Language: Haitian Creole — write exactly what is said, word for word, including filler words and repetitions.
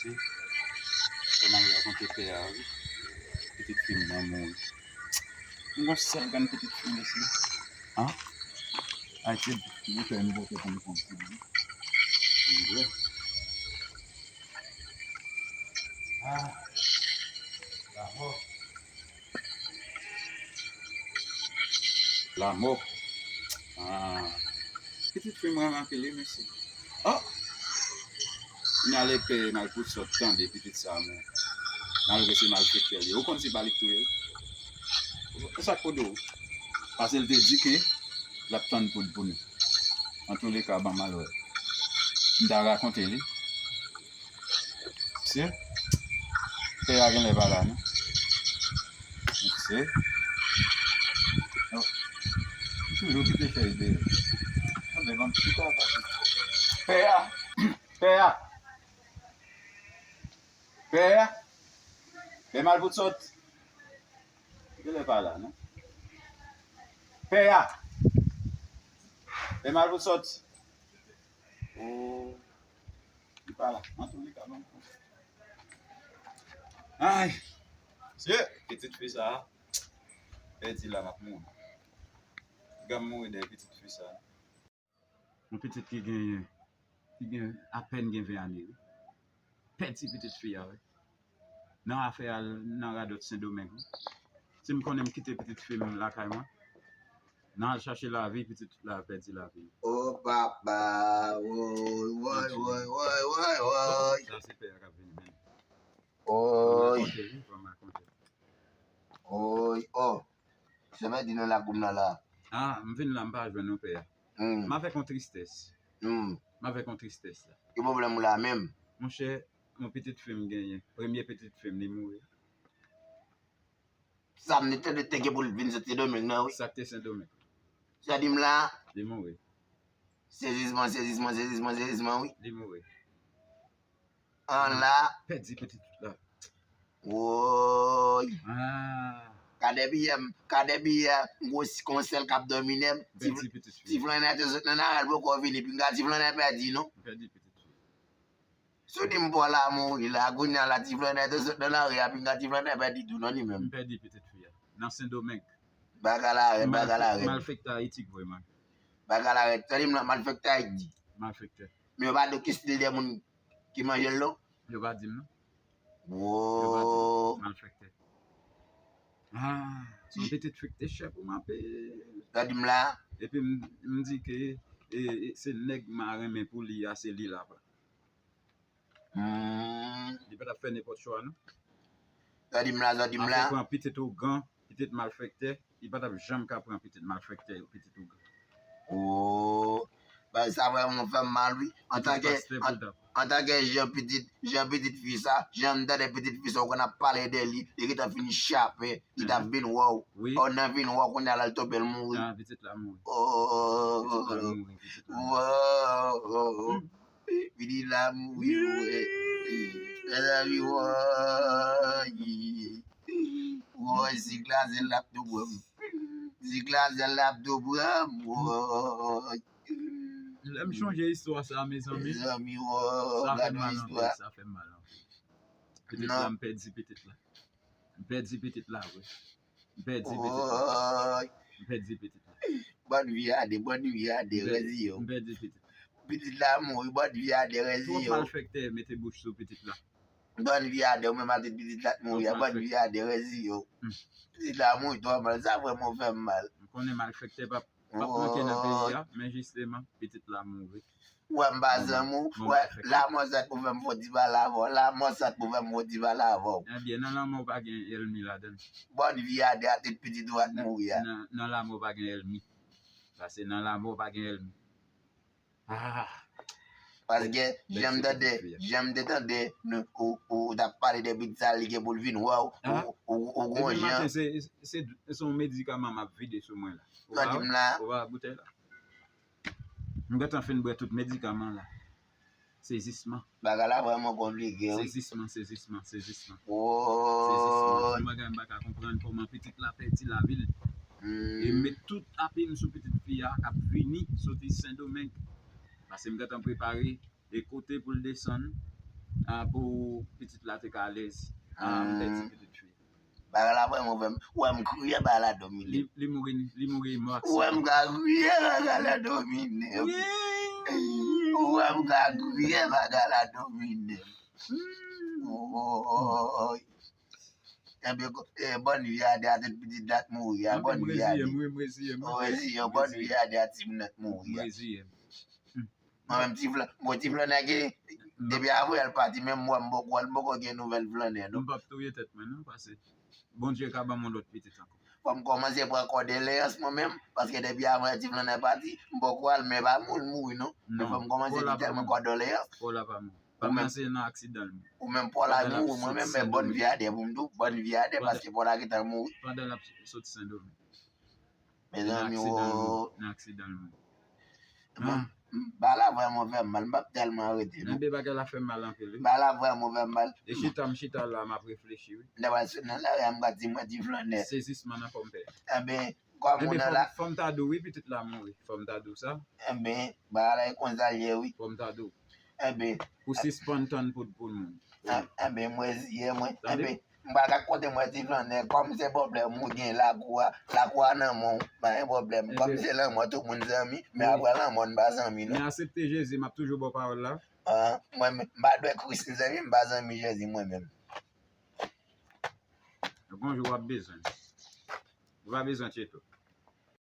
Kòman yo rakonte pè a, wi. Pitit fi m nan mouri. M gon sèl grann pitit fi m isi. An? Ayiti, m fè m vote pou m konn fi m. Wi. Ah. Bravo. Lanmò. Ah. Pitit fi m renmen anpil, wi, mesye. Oh! M ale pè Malpoutsòt tande pitit sa a, men. Malgre se malfektè li ye. Ou konn se pa li k touye l. E sa k pou di w? Paske l te di ke l ap tann poud pou nou. Antouleka, ban m al wè. M ta rakonte li. Mesye, pè a genlè pa la, non? Mesye. Oh. Toujou kite chèz deyò. Tande, ban m ti ta pase. Pè a! Pè a! Pè a! Pè Malpoutsòt! Genlè pa la, non? Pè a! Pè Malpoutsòt! Oh. Li pa la. Antouleka, non. Ay! Se pitit fi sa a. Pèdi la, m ap mouri. Piga m mouri dèyè pitit fi sa a. Yon pitit ki genyen, ki gen apèn gen ven ane, wi. Pèdi pitit fi a, wi. Nan afè al nan radòt Sendomeng, wi. Si m konnen m kite pitit fi m lakay mwen, nan al chache lavi, pitit la pèdi lavi l. O papa, woy, woy, woy, woy, woy, woy. Sa se pè a k ap vini menm. Woy. Rakonte, wi, fò m rakonte. Woy, oh. Sa vle di nan lakou m nan la. Ah, m vin la, m pa jwenn yon pè a. Hmm. M avèk yon tristès. Hmm. M avèk yon tristès la. Ki pwoblèm ou la menm? Monchè, yon pitit fi m genyen. Premye pitit fi m, li mouri. Sa m te tande te gen pou l vin sot Sendomeng nan, wi. Sa k te Sendomeng. Sa di m la. Li mouri. Sezisman, sezisman, sezisman, sezisman, wi. Li mouri. An la. Pèdi pitit la. Woy. Ah. Kadè biyè m, kadè biyè m, gwo si kon sèl k ap domine m. Ti, pèdi pitit fi. Ti flannè te sot nan nare, l poko vini, pinga ti flannè pèdi, non. Pèdi pitit fi. Si w di m pa w la mouri la, kounye a la, ti flannè te sot nan lari a, pinga ti flannè pèdi tou, non, li menm. M pèdi pitit fi a. Nan Sendomeng. Bagay la rèd, bagay la rèd. Malfektè Ayiti k voye m. Bagay la rèd. Tande m la, malfektè Ayiti. Malfektè. Men yo pa di w ki stil de moun ki manje l, non? Yo pa di m, non. Yo pa di m. Wo. Malfektè. Ah, se yon pitit fi k te chè pou m anpil. Tande m la. Epi m, m di ke, e, e, se nèg m a renmen pou li a, se li l ap la. Hmm. Li pa t ap fè nenpòt chwa, non. Sa di m la, sa di m la. Apre pran pitit ougan, pitit malfektè, li pa t ap janm ka pran pitit malfektè yo, pitit ougan. Oh, bagay sa vrèman fè m mal, wi. Antanke, an, antanke jan pitit, jan pitit fi sa, jan m tande pitit fi sa, ou konn ap pale de li, li gentan fin chape, li t ap vin wè w. Wi. Ou nan vin wè w, kounye a la l tonbe, l mouri. Ah, pitit la mouri. Oh, pitit la mouri, pitit la mouri. Wow. Pitit la mouri, wi. Mezanmi, woy. Woy, si glazè l ap tou pran m. Si glazè l ap tou pran m, woy. Lè m chonje istwa sa, mezanmi. Mezanmi, woy, sa fè m mal anpil, sa fè m mal anpil. Pitit la, m pèdi pitit la. M pèdi pitit la, wi. M pèdi pitit la. Woy. M pèdi pitit la. Bòn vi a de, bòn vi a de, rèziye w. M pèdi pitit la. Pitit la mouri, bòn vi a de, rèziye w. Twòp malfektè mete bouch sou pitit la. Bòn vi a de, ou menm ak tout pitit la t mouri a, bòn vi a de, rèziye w. Hmm. Pitit la mouri twò mal, sa vrèman fè m mal. M konnen malfektè p ap, p ap manke nan peyi a, men jisteman, pitit la mouri. Wè m pa zanmi w, wè, lanmò sa t pou fè m fon ti pale avè w, lanmò sa t pou fè m fon ti pale avè w. Ebyen, nan lanmò pa gen ènmi ladan l. Bòn vi a de a tout pitit ou a t mouri a. Nan, nan lanmò pa gen ènmi. Paske nan lanmò pa gen ènmi. Ah. Paske, jan m tande, jan m te tande, nou, ou, ou, ou t ap pale de pitit sa, li gen pou l vin wè w, ou, ou, ou gon jan. Depi maten, se, se, se, se yon medikaman m ap vide sou mwen la. Ou pa wè? Ou pa wè boutèy la? M gentan fin bwè tout medikaman la. Sezisman. Bagay la vrèman konplike, wi. Sezisman, sezisman, sezisman. Woy. Sezisman. Se yon bagay m pa ka konprann kòman pitit la pèdi lavi l. Hmm. E m met tout api m sou pitit fi a k ap vini soti Sendomeng. Paske m gentan prepare e kote pou l desann. Ah, pou pitit la te ka alèz. Ah, m te di pitit fi. Bagay la vrèman vrèman. Ou wè m kriye bagay la domine. Li mouri, li mouri mò. Ou wè m ka kriye bagay la domine. Ou wè m ka kriye bagay la domine. Woy. Ebyen, bòn vi a de a tout pitit dat mouri a, bòn vi a de. Ou reziye, bòn vi a de a ti moun dat mouri a. Mwen menm ti flan, mwen ti flan nèg depi avan l pati menm mwen m poko wè l m poko gen nouvèl flannè non. M pap touye tèt mwen non pase Bondye ka ban m yon lòt pitit ankò. Fò m kòmanse pran kòdoleyans mwen menm paske depi avan ti flannè pati m poko wè l men pa moun mouri non. Men fò m kòmanse di tèlman kòdoleyans. Paw la pa mouri. Pa panse nan aksidan l mouri. Ou menm paw la mouri mwen menm men bòn vi a de pou m di w bòn vi a de paske paw la gentan mouri. Pandan l ap soti Sendomeng. Mezanmi o. Nan aksidan l mouri. Bon, bagay la vrèman fè m mal, m p ap tèlman rete non. Ebyen bagay la fè m mal anpil wi. Bagay la vrèman fè m mal. E chita m chita la m ap reflechi wi. Lè m al sot nan lari a m ka di mwen ti flannè. Sezisman nan kò m pè. Ebyen, kòm ou nan la. Fò m ta di w wi pitit la mouri, fò m ta di w sa. Ebyen, bagay la e konsa l ye wi. Fò m ta di w. Enben. Pou sispann tann poud pou moun. Enben mwen ziye mwen. Enben m pa ka konte mwen ti flannè kòm se pwoblèm ou gen lakou a, lakou a nan men w pa gen pwoblèm kòm se lanmò tout moun zanmi men apre lanmò n pa zanmi non. Men aksepte Jezi m ap toujou ba w pawòl la. An mwen menm m pa dwe Kris m zanmi m pa zanmi Jezi mwen menm. Gon jou w ap bezwen. Ou pa bezwen tye tou.